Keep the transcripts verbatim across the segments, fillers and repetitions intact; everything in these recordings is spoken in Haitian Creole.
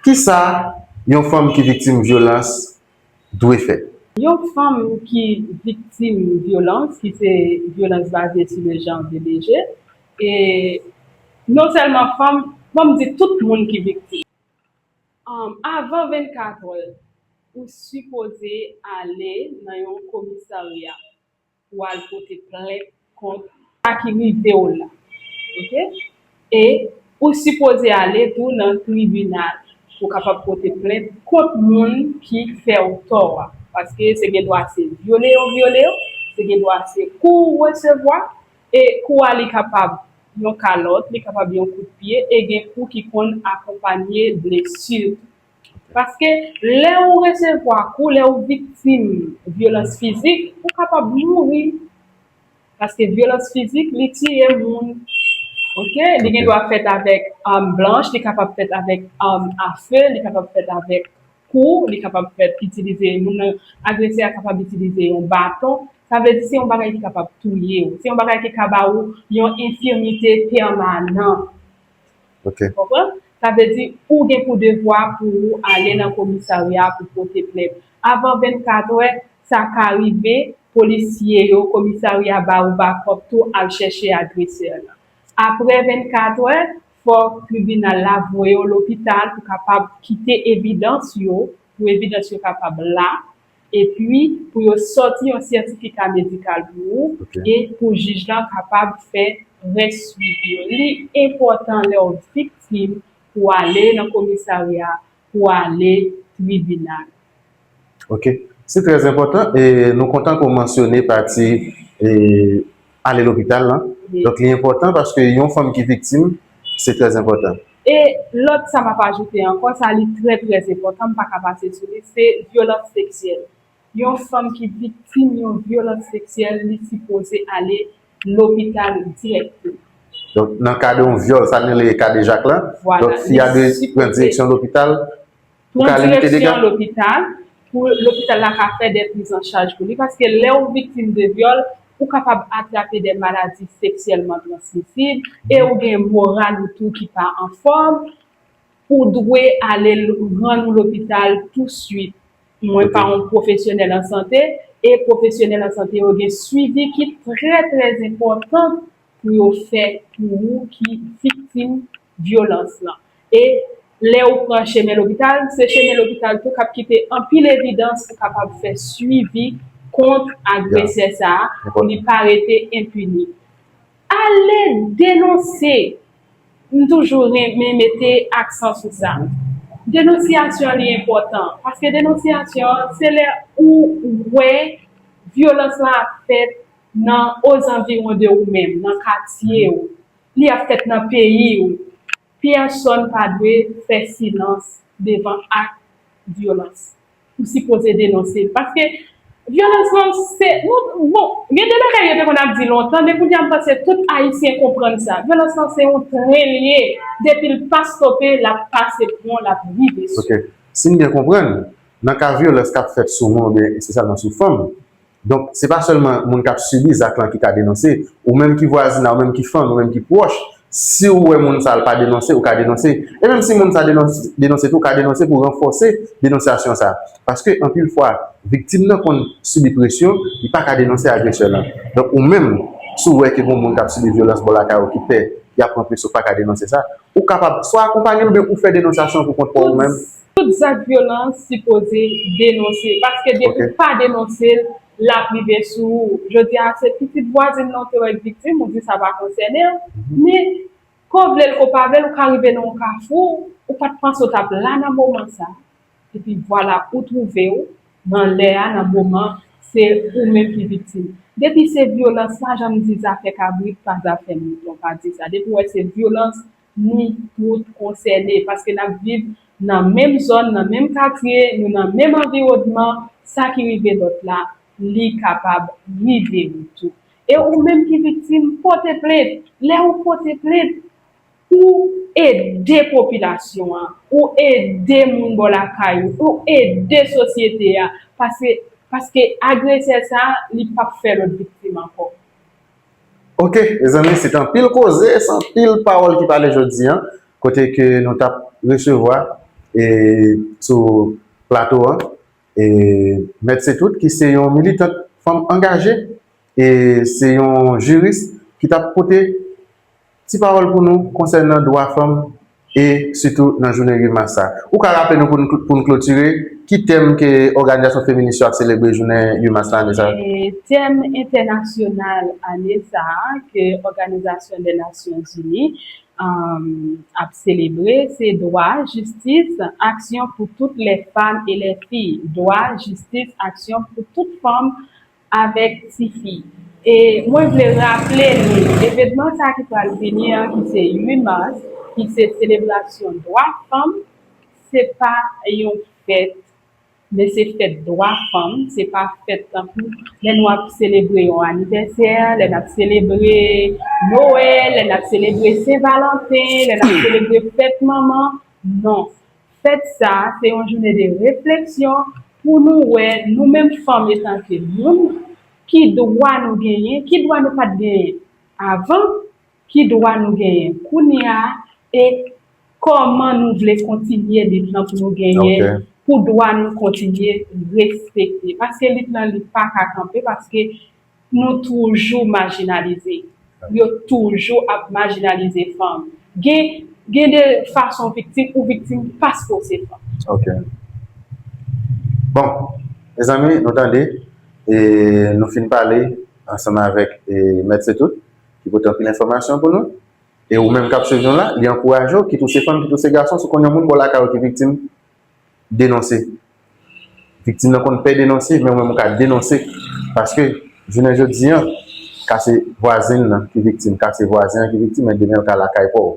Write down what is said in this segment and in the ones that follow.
Kisa yon fanm ki viktim vyolans dwe fè? Yon fanm ki viktim vyolans, ki se vyolans baze sou le genre, V B G, e non sèlman fanm, ban m di tout moun ki viktim. Um, avan vennkat è, ou sipoze ale nan yon komisarya pou al pote plent kont sa ki rive w la. Oke? E ou sipoze ale tou nan tribinal pou kapab pote plent kont moun ki fè w tò a. Paske se gen dwa se vyole yo vyole w, se gen dwa se kou w resevwa, e kou a li kapab yon kalòt, li kapab yon kout pye, e gen kou ki konn akonpanye blesi. Paske lè ou resevwa kou, lè ou viktim vyolans fizik, ou kapab mouri. Paske vyolans fizik, li tiye moun. Oke? Li gen dwa fèt avèk am blanch, li kapab fèt avèk am afe, li kapab fèt avèk kou, li kapab fèt itilize, moun nan, agresè a kapab itilize yon baton. Sa vle di se yon bagay ki kapab touye w. Se yon bagay ki ka ba ou yon enfimite pèmanan. Ok. Konprann? Sa vle di ou gen pou devwa pou ou ale nan komisarya pou pote plent. Avan vennkat è, sa ka rive, polisye yo, komisarya ba ou bakòp tou al chèche agresè lan. Apre vennkat è, fòk tribinal la voye w lopital pou kapab kite evidans yo, pou evidans yo kapab la, epi pou yo sòti yon sètifika medikal pou ou, e pou jij lan kapab fè rès swivi yo. Li enpòtan lè w viktim pou ale nan komisarya, pou ale tribinal. Ok. Se trè enpòtan. E nou kontan ke w mansyone pati e, ale lopital lan. Donk, li enpòtan paske yon fanm ki viktim, se trè enpòtan. E lòt sa m ap ajoute ankò, sa li trè, trè enpòtan, m pa ka pase sou li, se vyolans seksyèl. Yon fanm ki viktim yon vyolans seksyèl, li sipoze ale lopital dirèkteman. Donk, nan ka de yon vyòl, sa n rele kadejak lan, donk, fi a dwe pran direksyon lopital pou ka limite dega. Lopital, pou lopital la ka fè de priz an chaj pou li, paske lè ou viktim de vyòl, ou kapab atrape de maladi seksyèlman transmisib, e ou gen moral ou tou ki pa anfòm, ou dwe ale rann ou lopital touswit. Mwen pa yon pwofesyonèl an sante, e pwopesyonèl an sante yo gen swivi ki trè, trè enpòtan pou yo fè pou ou ki viktim vyolans lan. E lè ou pran chemen lopital, se chemen lopital tou k ap kite anpil evidans pou kapab fè swivi kont agresè sa a, pou li pa rete enpini. Ale denonse. M toujou renmen mete aksan sou sa. Denonsyasyon li enpòtan, paske denonsyasyon se lè ou wè vyolans lan ap fèt nan ozanviwon de ou menm, nan katye ou, li ap fèt nan peyi ou. Pyèsonn pa dwe fè silans devan ak vyolans. Ou sipoze denonse l. Paske vyolans lan, se, nou, bon, gen de bagay yo te konn ap di lontan, men kounye a m panse tout Ayisyen konprann sa. Vyolans lan se yon tren l ye. Depi l pa stope, l ap pase pon, l ap rive sou. Ok. Si m byen konprann, nan ka vyolans k ap fèt sou moun oubyen espesyalman sou fanm, donk, se pa sèlman moun k ap sibi zak lan ki ka denonse, ou menm ki vwazin la, ou menm ki fanmi, ou menm ki pwòch, si ou wè moun sa a l pa denonse, ou ka denonse. E menm si moun sa a denonse, denonse tou, ou ka denonse pou ranfòse denonsyasyon sa a. Paske anpil fwa, viktim nan konn sibi presyon, li pa ka denonse agresè lan. Donk, ou menm, si w wè ke gen moun k ap sibi vyolans bò lakay ou ki pè, y ap pran presyon, ou pa ka denonse sa, ou kapab swa akonpanye l oubyen ou fè denonsyasyon pou kont pa w ou menm. Tout zak vyolans sipoze denonse, paske depi w pa denonse l, l ap rive sou ou. Jodi a, se pitit vwazin nan w te wè k viktim, ou di sa pa konsène w. Men, ke w vle l, ke w pa vle l, ou ka rive nan yon kafou, ou pa t panse w t ap la nan moman sa a. Epi vwala, ou twouve w nan lè a, nan moman, se ou menm ki viktim. Depi se vyolans, pa janm di zafè kabrit, pa zafè mouton, pa di sa. Depi w wè se vyolans, nou tout konsène, paske n ap viv nan menm zòn, nan menm katye, nou nan menm anviwònman, sa ki rive lòt la, li kapab rive ou tou. E ou menm ki viktim, pote plent. Lè ou pote plent, ou ede popilasyon an, ou ede moun bò lakay ou, ou ede sosyete a, paske, paske agresè sa a, li p ap fè lòt viktim ankò. Ok, mezanmi, se t anpil koze, se anpil pawòl ki pale jodi a, kote ke nou t ap resevwa e, sou plato an, e, Mèt Setout, ki se yon militant fanm angaje, e se yon jiris ki t ap pote ti pawòl pou nou konsènan dwa fanm e sitou nan jounen uit mas sa. Ou ka raple nou pou n, pou n klotire, ki tèm ke òganizasyon feminis yo ap selebre jounen uit mas la ane sa? E tèm entènasyonal ane sa a ke Òganizasyon dè Nasyon Zini, um, ap selebre, se dwa, jistis, aksyon pou tout lè fanm e lè fi. Dwa, jistis, aksyon pou tout fanm avèk tifi. E mwen vle raple nou, evènman sa ki pral vini an, ki se uit mas, ki se selebrasyon dwa fanm, se pa yon fèt, men se fèt dwa fanm, se pa fèt tankou lè nou ap selebre yon anivèsè, lè n ap selebre Nwèl, lè n ap selebre Sen Valanten, lè n ap selebre fèt manman. Non. Fèt sa a, se yon jounen de refleksyon pou nou wè, nou menm fanm etanke moun, ki dwa nou genyen, ki dwa nou pa t genyen avan, ki dwa nou genyen kounye a, e kòman nou vle kontinye lit lan pou nou genyen, pou dwa nou kontinye respekte. Paske lit lan, li pa ka kanpe, paske nou toujou majinalize. Yo toujou ap majinalize fanm. Gen, gen de fason viktim ou viktim paske w se fanm. Ok. Bon, mezanmi, nou tande, e nou fin pale ansanm avèk, e, Mèt Setout, ki pote anpil enfòmasyon pou nou. E ou menm k ap swiv nou la, li ankouraje w, kit ou se fanm, kit ou se gason, si w konn yon moun bò lakay ou ki viktim, denonse. Viktim nan konn pè denonse, men ou menm ou ka denonse. Paske, jounen jodi an, ka se vwazen nan ki viktim, ka se vwazen an ki viktim, men demen l ka lakay pa w.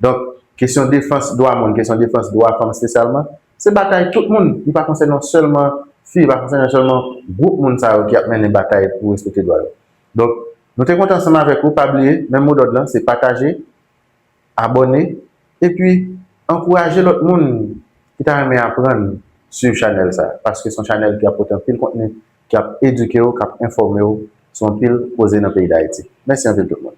Donk, kesyon defans dwa moun, kesyon defans dwa fanm espesyalman, se batay tout moun. Li pa konsène sèlman fi, li pa konsène sèlman gwoup moun sa yo ki ap mennen batay pou respekte dwa yo. Donk, nou te kontan ansanm avèk ou, pa bliye, menm modòd lan, se pataje, abòne, epi ankouraje lòt moun ki ta renmen aprann swiv chanèl sa, paske se yon chanèl ki ap pote anpil kontni, ki ap edike w, k ap enfòme w sou anpil koze nan peyi Dayiti. Mèsi anpil tout moun.